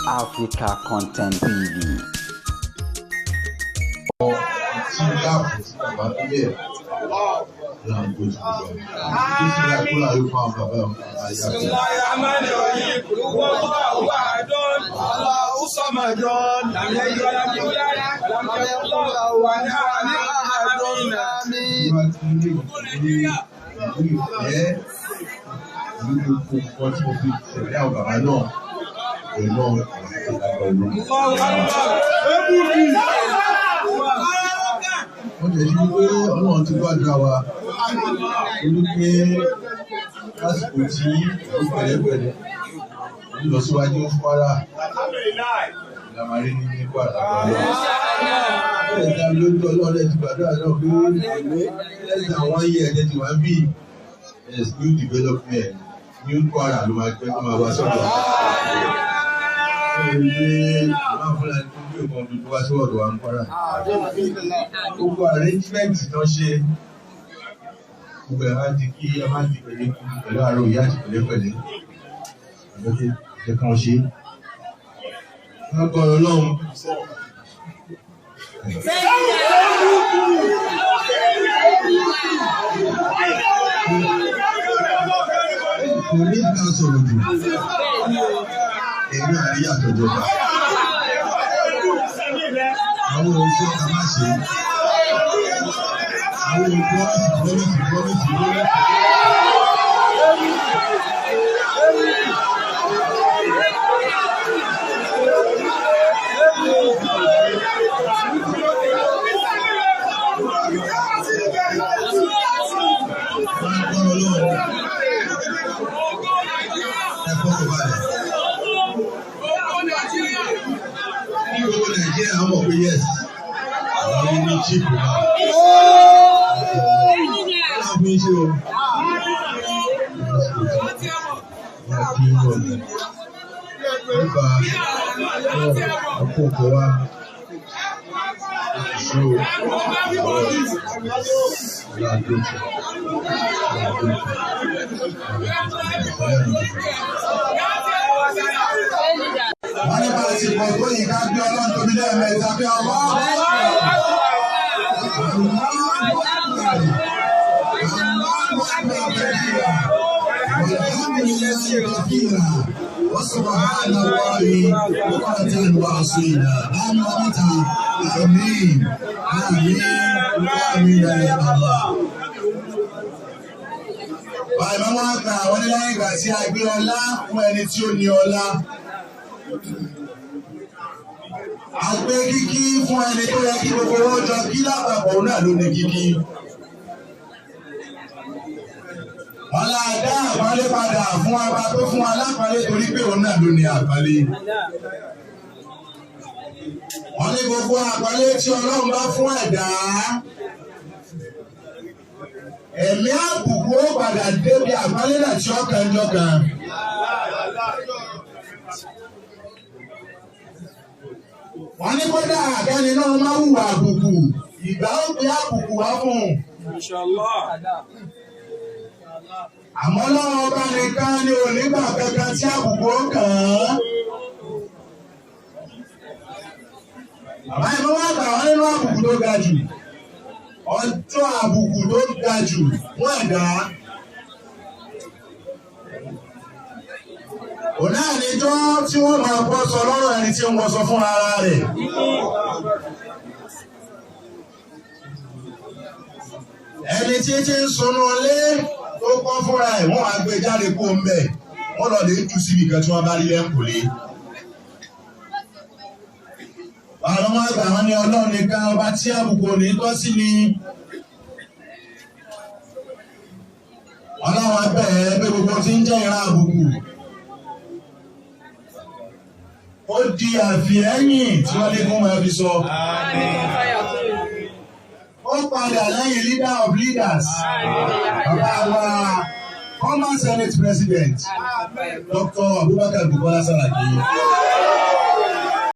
Africa Content TV. Tí gáàpù tí bàbá bílẹ̀ náà kó ti gbogbo ẹ̀. Bísí kúlà yóò fún àwọn bàbá ayé àti. Bismillahirrahmanirrahim. Qul huwallahu ahadun. Allahu samad. Lam yalid wa lam yulad wa lam yakul lahu kufuwan ahad. Ìwà tí ní ìlú ìfẹ́ ìlú gbogbo nǹkan tí mo fi tẹ̀lé àwọn bàbá náà pẹ̀lú àwọn ìlànà ìlú. Allahu akbar. Wọ́n jẹ́ sí pé Ọlọ́run ti gbàdúrà wa torí pé lásìkò tí ìlú pẹ̀lẹ́pẹ̀lẹ́ ìlọsíwájú ń Kwara ìlàmàrí ní ní Kwara lágbàdo. Bẹ́ẹ̀ dá lójú Ọlọ́run ti gbàdúrà náà pé less than one year ẹ̀ ti wá bí yes, new development, new Kwara ló máa gbẹ́ tó máa wá sọ́dọ̀. Ṣé ìmáà Fúlàní tó gbé nǹkan tuntun wá sí ọ̀dọ̀ wa ní Kwara? Gbogbo arrangement tán ṣe gbogbo ẹ̀ máa di kí ẹ máa di pẹ̀lẹ́ pẹ̀lú àárọ̀ ìyá àti pẹ̀lẹ́pẹ̀lẹ́ àbẹ́kẹ́ ẹ̀ kan ṣe. Wọ́n gbọ́ Ọlọ́run. Kò ní ká sọ̀rọ̀ jù. Èmi àríyá àtọ̀jọba. Àwọn oṣù ká má ṣe. Àwọn promise, promise, promise, promise. Wọ́n gbọ́ Ọlọ́run. Ẹ fọkàn balẹ̀. Ní gbogbo Nàìjíríà mọ̀ pé yes, àwọn ní chíìpù náà. Wọ́n fi ń ṣe o. Wọ́n fi ń wọ̀ ní. Nípa àkókò wa, ìṣòro ìlàdójì. Wọ́n ní bá a ti pọ̀ tó yìí ká gbé Ọlọ́run tóbi lẹ́ẹ̀mẹ́ta bí ọmọ. وسبحان الله بكرة وأصيلا. آمين ومتى آمين آمين آمين يا الله. Bàbá wọn gbà wọ́n ní lẹ́yìn ìgbà tí a gbé ọlá fún ẹni tí ó ní ọlá. A gbé kíkí fún ẹni tó yẹ kí gbogbo wọn jọ kí lápapọ̀, òun náà ló ní kíkí. Ọlá dá àpálẹ́ padà fún ọba tó fún wa lápálẹ́ torí pé òun náà ló ní àpálẹ́. Wọ́n ní gbogbo àpálẹ́ tí Ọlọ́run bá fún ẹ̀dá, ẹ̀mí àbùkù ó padà débi àpálẹ́ náà tí ó kàn jọ kan. Wọ́n ní kódà àkẹ́ni náà máa hùwà àbùkù, ìgbà ó gbé àbùkù wá fún un. Inshallah. Àmọ́ lọ́wọ́ ọba nìkan ni onígbà kankan tí àbùkù ó kàn án. Bàbá ìlú wá gbà wọ́n nínú àbùkù tó ga jù. Ọjọ́ àbùkù tó ga jù fún ẹ̀dá. Òun náà níjọ́ tí wọ́n máa bọ́ sọ lọ́rọ̀ ẹni tí ń wọṣọ fún ara rẹ̀. Ẹni tí tí ń sunú ilé tó kọ́ fúnra ẹ̀, wọ́n á gbé jáde kó ń bẹ̀, wọ́n lọ lè jù síbi kan tí wọ́n bá rí lẹ́ǹkùlé. Àwọn ọmọ àgbà wọn ní Ọlọ́run nìkan ọba tí àbùkù ò ní tọ́ sí ni. Ọlọ́run abẹ́ ẹ pé gbogbo tí ń jẹ́ ìran àbùkù. Ó di àfihẹ́yìn tí wọ́n lé kó máa fi sọ. Ó padà lẹ́yìn leader of leaders. Bàbá wa former Senate President, Dr. Abubakar Bukola Saraki.